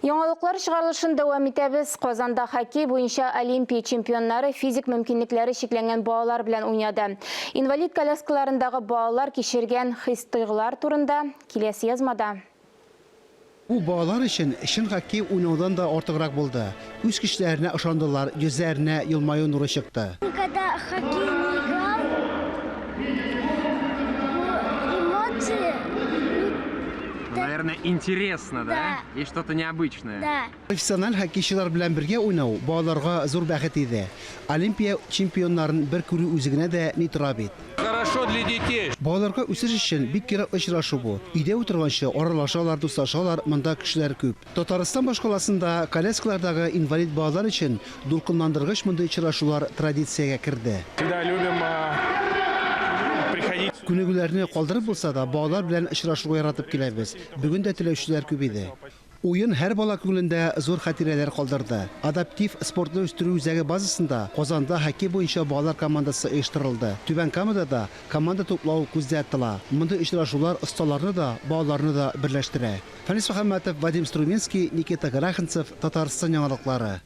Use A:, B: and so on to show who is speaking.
A: Яңалыклар чыгарылышын дәвам итәбез. Казанда хоккей буенча Олимпия чемпионнары физик мөмкинлекләре чикләнгән балалар белән уйнады. Инвалид коляскаларындагы балалар кичергән хис-тойгылар турында киләсе язмада.
B: Бу балалар өчен чын хоккей уйнаудан да артыграк булды. Үз көчләренә ышандылар, йөзләренә елмаю нуры чыкты.
C: Никогда хоккей не играл, эмоции.
D: Наверное, интересно, да? Да. И что-то необычное.
C: Да.
B: Профессиональ хоккейчылар белән бергә уйнау балаларга зур бәхет иде. Олимпия чемпионнарын бер күрү үзе генә дә ни тора бит.
E: Хорошо для детей.
B: Балаларга үсеш өчен бик кирәк очрашу бу. Өйдә утырганчы, аралашалар, дуслашалар, монда кешеләр күп. Татарстан башкаласында коляскалардагы инвалид балалар өчен дулкынландыргыч мондый очрашулар традициягә керде.
E: Всегда любим приходить.
B: Күнегүләрне калдырып булса да, балалар белән очрашуга яратып киләбез. Бүген дә теләүчеләр күп иде. Уен һәр бала күңелендә зур хатирәләр калдырды. Адаптив спортны үстерү үзәге базасында Казанда хоккей буенча балалар командасы оештырылды. Түбән Камада да команда туплау күздә тотыла. Мондый очрашулар осталарны да, балаларны да берләштерә. Фәнис Мөхәммәтов, Вадим Струменский, Никита Граханцев, Татарстан яңалыклары.